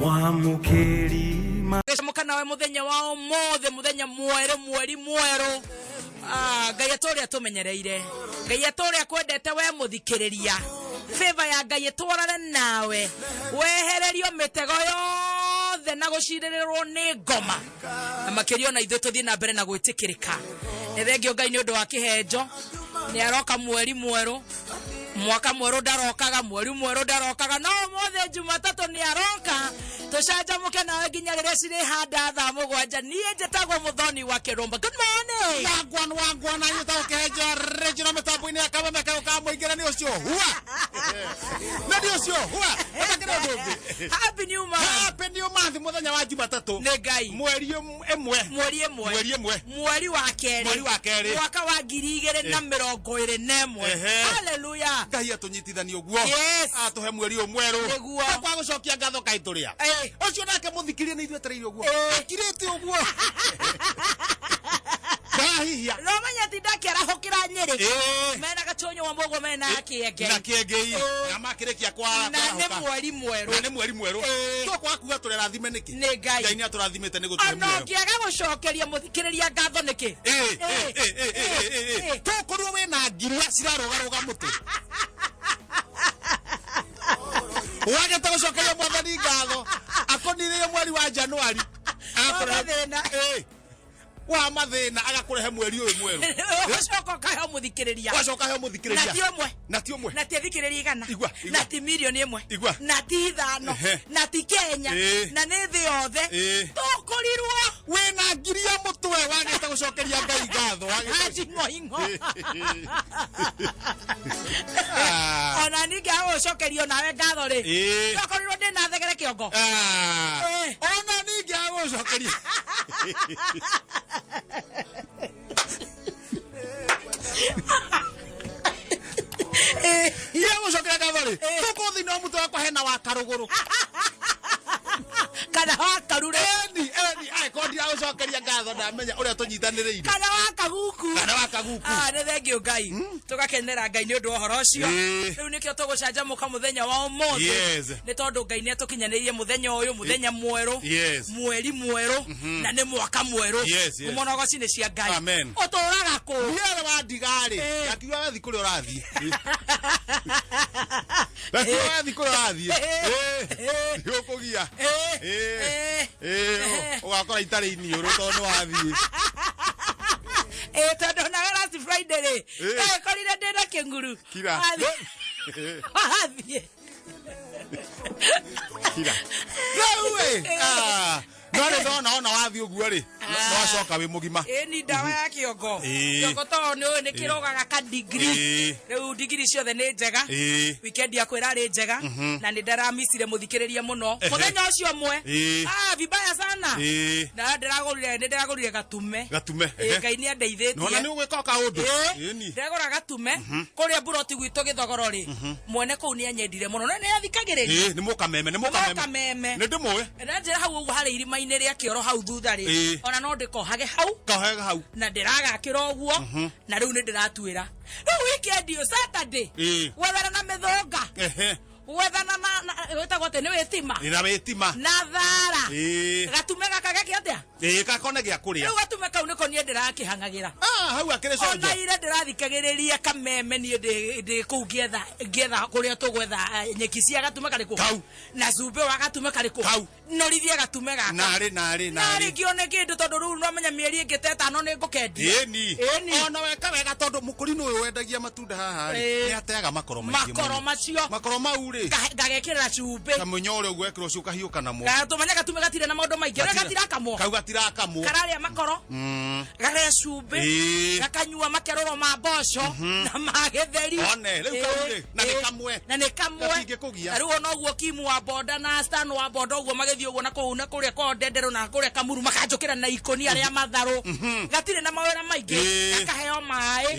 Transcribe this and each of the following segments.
Mwamũkĩri ma Gĩcamũka nawe mũthenya wa ũmũthĩ, mũthenya mwerũ, mweri mwerũ. Ah, Ngai atũrĩa tũmenyereire, Ngai atũrĩa kwendete we mũthikĩrĩria. Favor ya Ngai ĩtwarane nawe, wehererio mĩtego yothe na gũcirĩrĩrwo nĩ ngoma, na makĩria ona ithuĩ tũthiĩ na mbere na gwĩtĩkĩrĩka. Nĩ thengio Ngai nĩ ũndũ wa kĩhenjo, nĩ aroka mweri mwerũ, mwaka mwerũ ndarokaga, mweri mwerũ ndarokaga, no ũmũthĩ Jumatatũ nĩ aroka. Tũcanjamũke nawe nginya rĩrĩa cirĩhanda thaa 7. Niĩ njĩtagwo Mũthoni wa Kĩrũmba. Good morning. Wangwan wangwan anyita ũkĩhenja rĩnjĩra mĩtambo-inĩ ya kameme kayo ka mũingĩra nĩ ũcio hua na nĩ ũcio hua ũtakĩrĩ ũndũ ũngĩ. Happy new month. Happy new month, mũthenya wa Jumatatũ. Nĩ Ngai. Mweri ĩmwe. Mweri ĩmwe. Mweri ĩmwe. Mweri wa kerĩ. Mweri wa kerĩ. Mwaka wa 2021. Haleluya. Ngai atũnyitithanie ũguo. Yes. Atũhe mweri ũyũ mwerũ. Nĩguo. Kwa gũcokia ngatho kaĩ tũrĩa. Ũcio nake mũthikirie nĩ ithuĩ etereire ũguo. Akirĩte ũguo. Ndahihia. No menya ti ndakĩarahũkĩra Nyĩrĩ. Mena gacũnyũ wa mũguo mena kĩengei. Na kĩengei. Na makĩrĩkia kwa Na nĩ mweri mwerũ. Na nĩ mweri mwerũ. Tũkwaga kuga tũrerathime nĩkĩ? Nĩ Ngai. Ngai nĩ atũrathimĩte nĩ gũtũhe Ona muoyo. ũngĩaga gũcokeria mũthikĩrĩria ngatho nĩkĩ? Tũkorwo wĩna ngiria cirarũgarũga mũtĩ. Wagĩte gũcokeria mwathani ngatho akũnirĩire mweri wa Januari. Wa mathĩna. Wa mathĩna agakũrehe mweri ũyũ mwerũ. Ũgacoka ũkahe mũthikĩrĩria. Ũgacoka ũkahe mũthikĩrĩria. Na ti ũmwe. Na ti ũmwe. Na ti athikĩrĩria 100. Igua, igua. Na ti mirioni ĩmwe. Igua. Na ti 5. Na ti Kenya. Na nĩ thĩ yothe. Tũkũrirwo. Wĩna ngiria mũtwe wagĩte gũcokeria Ngai ngatho. Haji ng'oing'o. Ona ningĩ agũcokerio nawe ngatho rĩ. Tũkorirwo ndĩna thegere kĩongo. Ona ningĩ agũcokeria. Iria gũcokeria ngatho rĩ. Tũkũ thĩinĩ wa mũtwe wakwa hena wa karũgũrũ. Kana wa karure. Eni, eni, angĩkorwo ndiragũcokeria ngatho ndamenya ũrĩa tũnyitanĩrĩire. Kana wa kaguku. Kana wa kaguku. Ah, nĩ thengio Ngai. Tũgakenera Ngai nĩ ũndũ wa ũhoro ũcio. Rĩu nĩkĩo tũgũcanjamũka mũthenya wa ũmũthĩ. Yes. Nĩ tondũ Ngai nĩ atũkinyanĩirie mũthenya ũyũ, mũthenya mwerũ. Yes. Mweri mwerũ. Na nĩ mwaka mwerũ. Yes, yes. Mũnogoci nĩ cia Ngai. Amen. Ũtũraga kũ? Niĩ wandiga rĩ, ndakiuga wathiĩ kũrĩa ũrathiĩ. Ndakiuga wathiĩ kũrĩa ũrathiĩ. Nĩũkũgia. Ũgakora itarĩ iniũrũ tondũ nĩ wathiĩ. Tondũ nawe last Friday rĩ, ndagĩkorire ndĩna kĩnguru. Kira. Wathiĩ. Kira. Rĩu ĩ, no rĩ ndona ona wathiĩ ũguo rĩ, no acoka wĩ mũgima. Ĩni ndawa ya kĩongo. Kĩongo to nĩ ũĩ nĩ kĩrũgaga ka degree. Rĩu degree ciothe nĩ njega. Weekend yakwa ĩrarĩ njega. Na nĩ ndaramicire mũthikĩrĩria mũno. Mũthenya ũcio ũmwe. Ah, vibaya sana. Na ndĩragũrire, nĩ ndĩragũrire gatume. Gatume. Ngai nĩ andeithĩtie. Nona nĩ ũgwĩka kaũndũ. Ĩni. Ndĩragũra gatume. Kũrĩa mburoti gwitũ Gĩthogoro rĩ. Mwene kũu nĩ anyendire mũno. Na nĩ athikagĩrĩria. Nĩ mũkameme, nĩ mũkameme. Mũkameme. Nĩ ndĩmũĩ. Na njĩra hau ũguo harĩ irima-inĩ rĩa kĩoro hau thutha rĩ. Ona no ndĩkohage hau. Kohage hau. Na ndĩragakĩra ũguo. Na rĩu nĩ ndĩratuĩra. Rĩu weekend ĩyo Saturday. Gwethana na mĩthũnga. Gwethana na gwĩtagwo atĩ nĩ wĩtima. Na wĩtima. Na thara. Gatume gaka geke atĩa? Gakone gĩa kũrĩa. Rĩu gatume kau nĩko niĩ ndĩrakĩhang'agĩra. Hau akĩrĩ conjo. Ona ira ndĩrathikagĩrĩria kameme niĩ ndĩ kũu ngĩetha kũrĩa tũgwetha nyeki cia gatume karĩkũ. Kau. Na cumbĩ wa gatume karĩkũ. Kau. Norithie gatume gaka. Narĩ, narĩ, narĩ. Narĩ ngĩone kĩndũ tondũ rĩu no menya mĩeri ĩngĩ ta ĩtano nĩ ngũkendia. Ĩni. Ĩni. Ona weka wega tondũ mũkũrinũ ũyũ wendagia matunda haha rĩ, nĩ ateaga makoro maingĩ Makoro mũno. macio. Makoro mau rĩ. Ngagekĩrĩra cumbĩ. Kamũnyore ũguo ekĩrwo cumbĩ ũkahiũka namo. Tũmenya gatume gatirĩ na maũndũ maingĩ. Ũrĩa gatirakamwo. Kau gatirakamwo. Kararĩa makoro. Garĩa cumbĩ. Gakanyua makerũro ma mboco na ma gĩtheri. One, rĩu kau rĩ, na nĩ kamwe. Na nĩ kamwe. Gatingĩkũgia. Na rĩu ona ũguo Kimu wa boda na Stan wa boda ũguo magĩthiĩ ũguo na kũu na kũrĩa kwao Ndenderũ na kũrĩa Kamuru makanjũkĩra na ikũnia rĩa matharũ. Gatirĩ na mawĩra maingĩ. Gakaheo maĩ.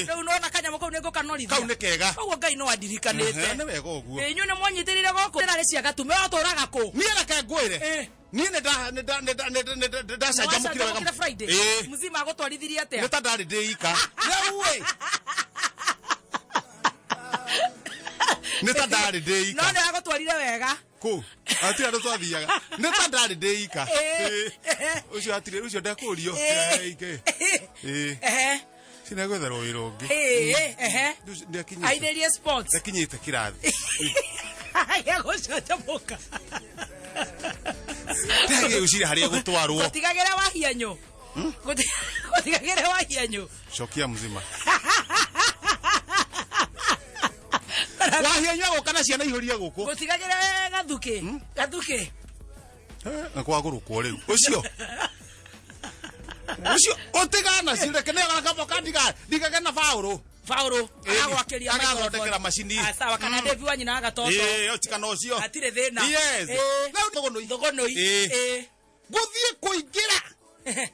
Rĩu nona kanyamũ kau nĩ ngũkanorithia. Kau nĩ kega. Koguo Ngai no andirikanĩte. Nĩ wega ũguo. Inyuĩ nĩ mwanyitĩrĩire gũkũ. Ndĩrarĩ cia gatume ũtũraga kũ? Niĩ reke ngwĩre. Niĩ nĩ ndacanjamũkire wega. Nĩwacanjamũkire Friday? Mzima agũtwarithirie atĩa? Nĩ ta ndarĩ ndĩ ika. Rĩu ĩ. Nĩ ta ndarĩ ndĩ ika. No nĩ agũtwarire wega. Kũ? Hatirĩ andũ twathiaga. Nĩ ta ndarĩ ndĩ ika. Ĩĩ. Ĩĩ. Ũcio hatirĩ ũcio ndekũrio. Ĩĩ. Ĩĩ. Ĩĩ. Ehe. Cinegwetherwo wĩra ũngĩ. Ĩĩ, ehe. Ndiakinyĩte. Airĩrie sports. Ndakinyĩte kĩrathi. Gĩa gũcanjamũka. Ndagĩ ũcira harĩa gũtwarwo. Gũtigagĩre wahianyũ. Gũtigagĩre wahianyũ. Cokia mzima. Wahianyũ agũka na ciana ihũrie gũkũ. Gũtigagĩre gathukĩ. Gathukĩ. Na kwagũrũkwo rĩu. Ũcio. Ũcio ũtigana cireke nĩ agakamba ndiga ndigage na faũrũ. Faũrũ aragwakĩria Arathondekera macini. Ah, sawa kana Devi wa nyina agatoto. Ĩĩ, ũtikana ũcio. Hatirĩ thĩna. Yes. Ĩĩ. Rĩu thũgũnũi. Thũgũnũi. Ĩĩ. Ĩĩ. Gũthiĩ kũingĩra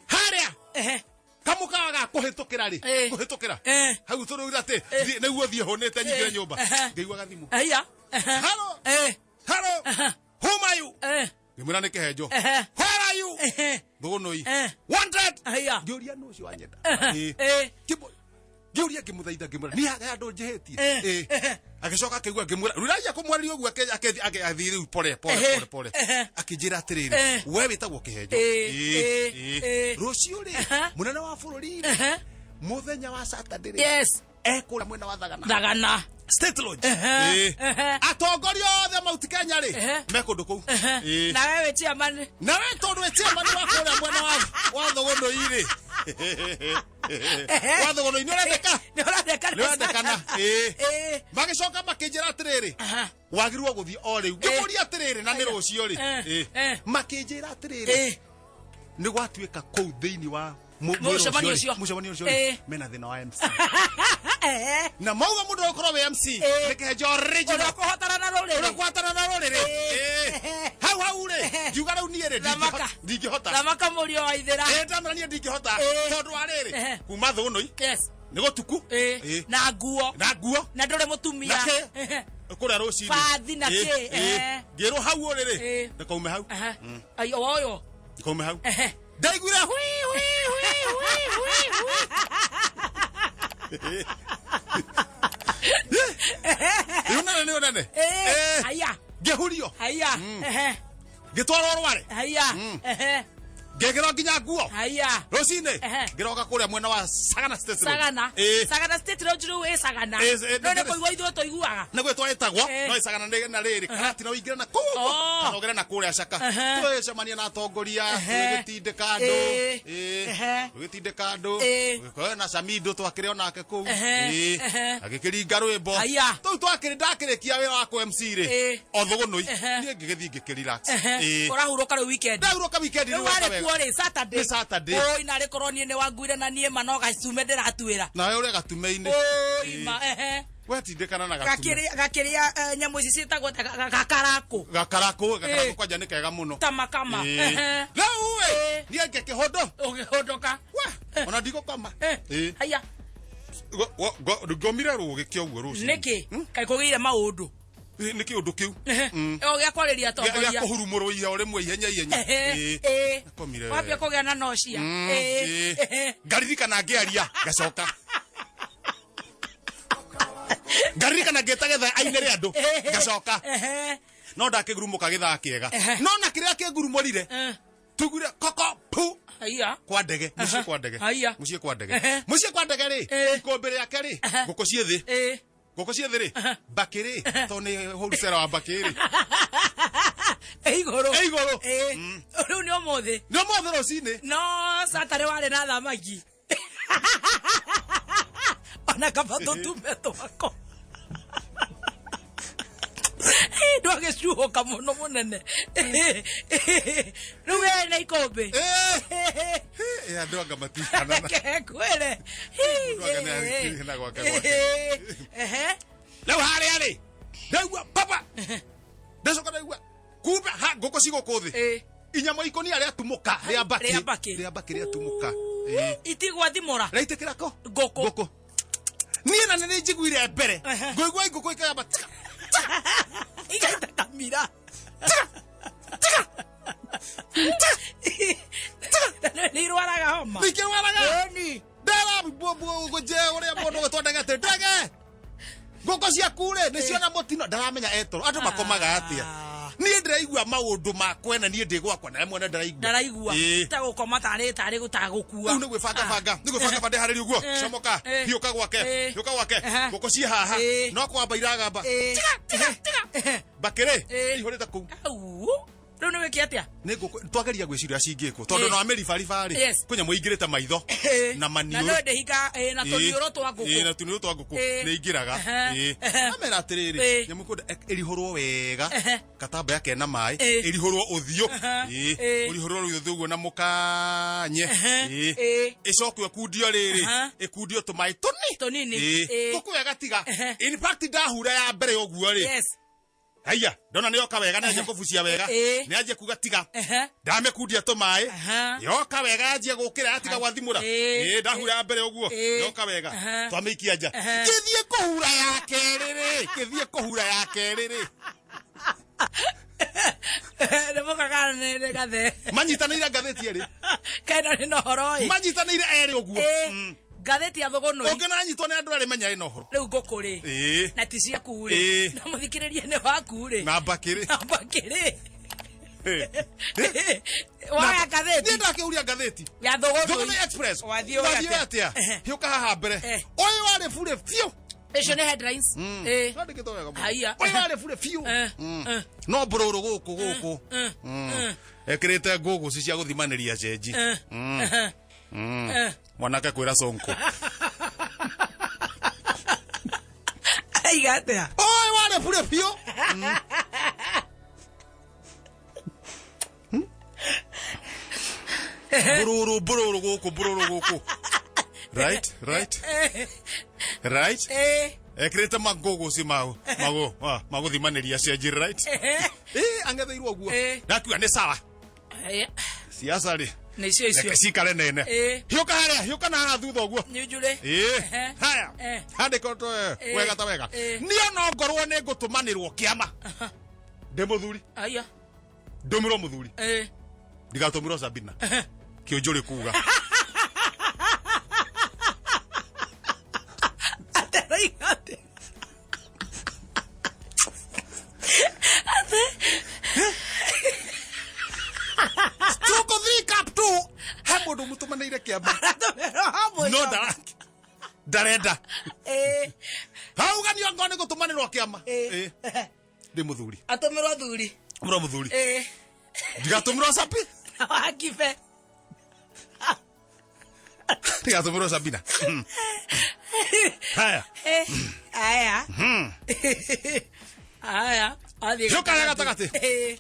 harĩa Ehe. kamũkawa ga kũhĩtũkĩra rĩ Ĩĩ. kũhĩtũkĩra Ĩĩ. hau tũrũire atĩ nĩguo thiĩ hũnĩte nyingĩre Ĩĩ. nyũmba Ehe. ngĩigua gathimũ Aya. Ehe. Hello. Ĩĩ. Hello. Ehe. Who are you? Ĩĩ. Ngĩmwĩra nĩ kĩhenjo. Ehe. Where are you? Ehe. Thũgũnũi. Eh. Wanted. Aya. Ngĩũria nũ ũcio wanyenda. Ehe. Ĩĩ. Ĩĩ. Ngĩũria ngĩmũthaitha ngĩmwĩra niĩ haha andũ njĩhĩtie. Eh. Ĩĩ. Ehe. Agĩcoka akĩigua ngĩmwĩra rĩu raia kũmwarĩria ũguo agĩthiĩ rĩu pole pole Ehe. pole pole. Ehe. Akĩnjĩra atĩrĩrĩ Eh. we wĩtagwo kĩhenjo. Ĩĩ. Ĩĩ. Ĩĩ. Ĩĩ. Ĩĩ. Rũciũ rĩ Ehe. mũnene wa bũrũri rĩ Ehe. mũthenya wa Saturday rĩ Yes. ekũrĩa mwena wa Thagana. Thagana. State Lodge. Ehe. Ĩĩ. Ehe. Atongoria othe Mount Kenya rĩ Ehe. me kũndũ kũu. Ehe. Ĩĩ. Na wewe wĩ chairman. Na we tondũ wĩ chairman wa kũrĩa mwena wa Thũgũnũi rĩ Ehe. wa Thũgũnũi nĩ ũrendeka Nĩ ũrendekana. nĩ ũrendekana ĩĩ Ĩĩ. magĩcoka makĩnjĩra atĩrĩrĩ Aha. wagĩrĩirwo gũthiĩ o rĩu ngĩmũria atĩrĩrĩ na nĩ rũciũ rĩ Eh. Ĩĩ. Eh. makĩnjĩra atĩrĩrĩ Ĩĩ. nĩ gwatuĩka kũu thĩinĩ wa Mũcemanio ũcio. mũcemanio ũcio Ĩĩ. rĩ mena thĩna wa MC Ehe. na mauga mũndũ ũgũkorwo wĩ MC Ĩĩ. nĩ kĩhenjo original Ũrĩa ũkũhotana na rũrĩrĩ. ũrĩa na rũrĩrĩ Ĩĩ. Ĩĩ. hau hau rĩ ngiuga rĩu niĩ rĩ Thamaka. ndingĩhota Thamaka mũriũ wa ithĩra. Ĩĩ, ndamera niĩ ndingĩhota Ĩĩ. tondũ wa rĩrĩ Ehe. kuma thũnũi Yes. nĩ gũtuku Ĩĩ. Ĩĩ. Na nguo. na nguo Na ndũrĩ mũtumia. Na kĩ? Ehe. kũrĩa rũcinĩ Bathi na Ĩĩ, kĩ? ĩĩ. Ehe. ngĩrwo hau ũrĩrĩ Ĩĩ. ndĩkaume hau Ehe. Ai oyo. ndĩkaume hau Ehe. ndaiguire hui hui hui hui hui hui Ĩ, ũnene nĩ ũnene Ĩĩ. Ĩĩ. Aya. ngĩhurio Aya. Ehe. ngĩtwarwo rware Aya. Ehe. ngĩkĩrwo nginya nguo Aya. rũcinĩ Ehe. ngĩroka kũrĩa mwena wa Sagana State Road. Sagana. Ĩĩ. Sagana State Lodge rĩu ĩ Sagana. Ĩ, ĩ, No nĩ nĩ- kũigua ithuĩ tũiguaga. nĩguo twĩtagwo Ĩĩ. no ĩcagana na rĩrĩ karatina ũingĩre na kũu Oh. kana ũgere na kũrĩa caka Ehe. twĩcemania na atongoria Ehe. twĩgĩtindĩka andũ Ĩĩ. Ĩĩ. Ehe. twĩgĩtindĩka andũ Ĩĩ. Gũkorwo na Samido twakĩrĩ onake kũu Ehe. Ĩĩ. Ehe. agĩkĩringa rwĩmbo Aya. tũu twakĩrĩ ndakĩrĩkia wĩra wa kũ MC rĩ Ĩĩ. o thũgũnũi Ehe. niĩ ngĩgĩthiĩ ngĩkĩrelax Ehe. Ĩĩ. Ũrahurũka rĩu weekend. ndahurũka weekend Rĩu rĩu weka warĩ wega. kuo rĩ Saturday. Nĩ Saturday. Ũi narĩ korwo niĩ nĩ wanguire na niĩ ma no gacume ndĩratuĩra. nawe ũrĩa gatume-inĩ Ũi ma ehe. wetindĩkana na gatume Gakĩrĩa gakĩrĩa nyamũ ici ciĩtagwo ta gakarakũ. gakarakũ gakarakũ Ĩĩ. kwanja nĩ kega mũno Ta makama. Ĩĩ. Ehe. rĩu ĩ Ĩĩ. niĩ ngĩkĩhũndũ Ũgĩhũndũka. We, ona ndigũkoma Eh. Ĩĩ. Haya. Ngomire rũgĩ kĩoguo rũcinĩ Nĩkĩ? Kaĩ kũgĩire maũndũ. Ĩ, nĩ kĩũndũ kĩu Ehe. O gĩa kwarĩria Gĩa atongoria. kũhurumũrwo iha o rĩmwe ihenya ihenya Ehe. Ĩĩ. Ĩĩ. Nakomire Wambia kũgĩa na nocia. Ĩĩ. Ĩĩ. Ehe. ngaririkana ngĩaria ngacoka ngaririkana ngĩta getha ainĩre andũ ngacoka Ehe. no ndakĩgurumũka gĩthaa kĩega Ehe. no na kĩrĩa kĩngurumũrire Eh. tugire koko pu Haya. kwa ndege mũciĩ kwa ndege Haya. mũciĩ kwa ndege Ehe. mũciĩ kwa ndege rĩ Ĩĩ. ikũmbĩ rĩake rĩ Ehe. ngũkũ ciĩ thĩ Ĩĩ. ngũkũ ciĩ thĩ rĩ mbakĩ rĩ tondũ nĩ wholesale wa mbakĩ rĩ Ĩ igũrũ. Ĩ igũrũ. Ĩĩ. Rĩu nĩ ũmũthĩ. nĩ ũmũthĩ rũcinĩ No Saturday warĩ na thamaki. Ona kaba tũtume twako. Ndwagĩcuhũka mũno mũnene. Rĩu we na ikũmbĩ. Ĩĩ. Ĩ, andũ anga matihanana Reke ngwĩre. Mũndũ anga nĩ na gwake gwake. Ehe. rĩu harĩa rĩ ndaigua baba ndacoka ndaigua kumbe ha ngũkũ cigũkũ thĩ Ĩĩ. inyamũ ikũnia rĩatumũka rĩa mbakĩ Rĩa mbakĩ. rĩa mbakĩ rĩatumũka Ĩĩ. Itigwathimũra. rĩaitĩkĩra kũ Ngũkũ. ngũkũ niĩ na nĩ njiguire mbere Ehe. ngũigua ngũkũ ikagamba tika Igaita kamira. Nĩ irwaraga homa. nikĩrwaraga Ĩni. ndera ngũnje ũrĩa mũndũ gwĩtwo ndege atĩ ndege ngũkũ ciaku rĩ nĩ ciona mũtino ndaramenya etoro andũ makomaga atĩa Ah. Niĩ ndĩraigua maũndũ makwena, niĩ ndĩ gwakwa nawe mwene ndaraigua. Ndaraigua. Ĩĩ. Ta gũkoma tarĩ tarĩ gũtagũkua. Rĩu nĩ gwĩbanga banga, nĩ gwĩbanga banga ndĩharĩria ũguo. Comoka, hiũka gwake, hiũka gwake. Ngũkũ ciĩ haha, no kwamba iragamba. Tiga, tiga, tiga. Mbakĩrĩ ihũrĩte kũu. Au. Rĩu nĩ wĩke atĩa? Nĩ ngũkũ twageria gwĩciria cingĩkwo tondũ no amĩribariba rĩ, kwĩ nyamũ ingĩrĩte maitho na Na maniũrũ. no ndĩhinga na tũniũrũ twa Ĩĩ, na ngũkũ. tũniũrũ twa ngũkũ nĩ ingĩraga. Amera atĩrĩrĩ, nyamũ kwenda ĩrihũrwo wega, katambaya kena maĩ, ĩrihũrwo ũthiũ. Ũrihũrwo ũthiũ ũguo na mũkanye. Ĩcoke ĩkundio rĩrĩ, ĩkundio tũmaĩ tũni Tũnini. Ngũkũ ĩyo ĩgatiga. In fact, ndahura ya mbere ũguo rĩ, haiya, ndona nĩ yoka wega, nĩ anjia kũbucia wega, nĩ anjia kuga tiga. Ndamĩkundia tũmaĩ, yoka wega, yanjia gũkĩra, yatiga gwathimũra. Ndahura ya mbere ũguo, yoka wega, twamĩikia nja. Kĩthiĩ kũhura ya kerĩ rĩ, kĩthiĩ kũhura ya kerĩ rĩ, Nĩ mũkaga nĩ gathe. Manyitanĩire ngathĩti erĩ. Kena nĩ na ũhoro ĩ. Manyitanĩire erĩ ũguo. Ngathĩti ya thũgũnũi. Ũngĩnanyitwo nĩ andũ erĩ, menya ĩna ũhoro. Rĩu ngũkũ rĩ, na ti ciaku rĩ, na mũthikĩrĩria nĩ waku rĩ, na mbakĩrĩ. Na mbakĩrĩ waya ngathĩti. Niĩ ndakĩhuria ngathĩti ya thũgũnũi. Thũgũnũi Express. Wathiĩ ũĩ wathiĩ atĩa? atĩa? Hiũka haha mbere. Ũyũ warĩ burĩ biũ. Icio nĩ headlines. Twandĩkĩtwo wega mũno. Haiya. Ũyũ warĩ burĩ biũ. No mbũrũrũ gũkũ gũkũ ekĩrĩte ngũgũci cia gũthimanĩria cenji. Mwanake kwĩra Sonko. Aiga atĩa? Ũyũ warĩ burĩ biũ. Mbũrũrũ mbũrũrũ gũkũ, mbũrũrũ gũkũ, right, right, right. Ekĩrĩte mangũgũci magũthimanĩria cenji, right. Angetheirwo ũguo. Ndakiuga nĩ sawa. Siasa rĩ, Nĩ icio icio. Reke cikare nene. Hiũka harĩa, hiũka na haha thutha ũguo. Nĩ njure. Haya, handĩkwo wega ta wega. Niĩ no ngorwo nĩ ngũtũmanĩrwo kĩama ndĩ mũthuri. Aya. Ndũmĩrwo mũthuri. Ndigatũmĩrwo Sabina kĩũnjũrĩ kuga. Ateroiga atĩa? Ate. Tuko 3 cup 2, he mũndũ mũtũmanĩire kĩama. Aratũmĩrwo hamwe. No ndarenda. Hauga nĩ ongorwo nĩ gũtũmanĩrwo kĩama. Ndĩ mũthuri. Atũmĩrwo thuri. Tũmĩrwo mũthuri. Ndigatũmĩrwo Sabi. Na wakibe. Ndigatũmĩrwo Sabina. Haya. Aya. Aya. Athiĩ. Hiũka harĩa gatagatĩ.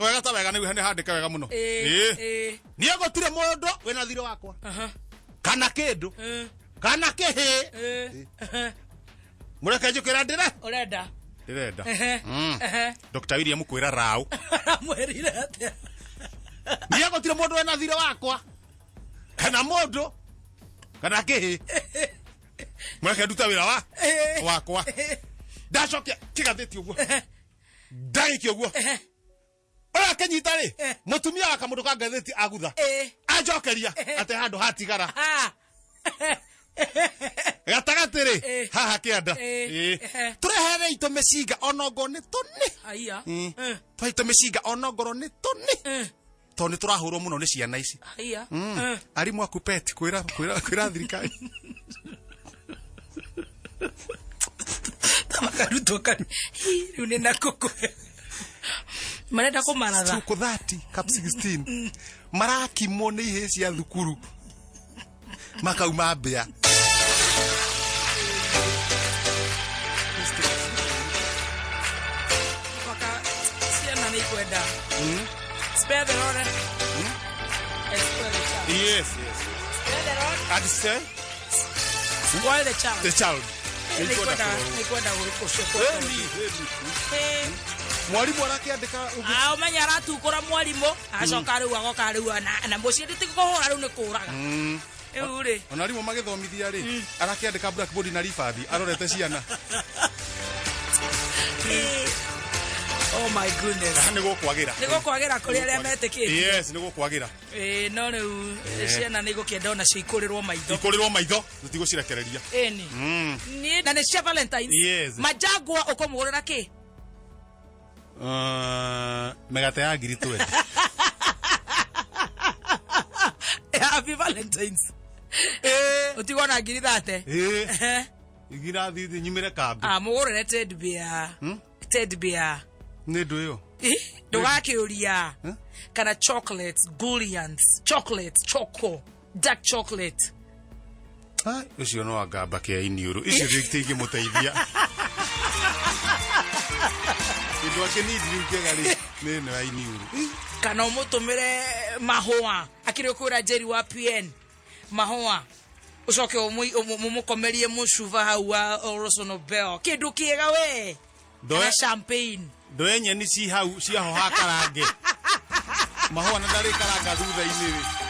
Wega ta wega, nĩ handĩke wega mũno. Niĩ gũtirĩ mũndũ wĩna thirĩ wakwa kana kĩndũ kana kĩhĩ. Mũreke njũkĩra ndĩre Ũrenda. Ndĩrenda. Dr. William kwĩra rau. Aramwĩrire atĩa? Niĩ gũtirĩ mũndũ wĩna thirĩ wakwa kana mũndũ kana kĩhĩ, mũreke nduta wĩra wa wakwa. Ndacokia kĩgathĩti ũguo, ndagĩkia ũguo, ũrĩa akĩnyita rĩ, mũtumia wa kamũndũ ka ngathĩti agutha, anjokeria atĩ handũ hatigara gatagatĩ rĩ, haha kĩanda. Tũrehere itũ mĩcinga onongorwo nĩ tũnĩ. Aya. Twaitũ mĩcinga onongorwo nĩ tũnĩ, tondũ nĩ tũrahũrwo mũno nĩ ciana ici. Aya. Arimũ aku pet kwĩra kwĩra kwĩra thirikari. Makarutwo kani. Rĩu nĩ na kũkũ. Marenda kũmaratha. Tuko 30 cap 16 marakimwo nĩ ihĩĩ cia thukuru makauma mbĩa. Mpaka ciana nĩ ikwenda. Spare the rod and spoil the child. Yes. Spare the rod, And say spoil the child. The child. Nĩ ikwenda, nĩ ikwenda ũcio. Ĩni. Mwarimũ arakĩandĩka ũguo. Ah, ũmenye aratukũra mwarimũ, acoka rĩu agoka rĩu na mũciĩ ti kũhũra, rĩu nĩ kũraga rĩu rĩ. Ona arimũ magĩthomithia rĩ, arakĩandĩka blackboard na ribathi arorete ciana. Oh my goodness. Nĩ gũkwagĩra. Nĩ gũkwagĩra kũrĩ arĩa metĩkĩtie. Yes, nĩ gũkwagĩra. Ĩĩ, no rĩu ciana nĩ igũkĩenda onacio ikũrĩrwo maitho. Ikũrĩrwo maitho, tũtigũcirekereria. Mĩgate ya 20,000. Happy Valentines. Ũtigwo na 30,000. Ĩĩ, igirathithi nyumĩre kambi. Ah, mũgũrĩre teddy bear. Teddy bear. Nĩ ndũ ĩyo. Ih, ndũgakĩũria. Kana chocolate, Gullians, chocolate, choco, dark chocolate. Ai, ũcio no angamba kĩa iniũrũ icio itingĩmũteithia. Kĩndũ akĩnindi rĩu kĩega rĩ nĩ ĩno ya iniũrũ. Kana ũmũtũmĩre mahũa akĩrĩ ũkwĩra Jerry wa PN mahũa, ũcoke ũmũkomerie mũcuba hau wa Orson Bell, kĩndũ kĩega we. Kana champagne. Ndoe nyeni ci hau ciahoha karange mahũa na ndarĩkaranga thutha-inĩ rĩ.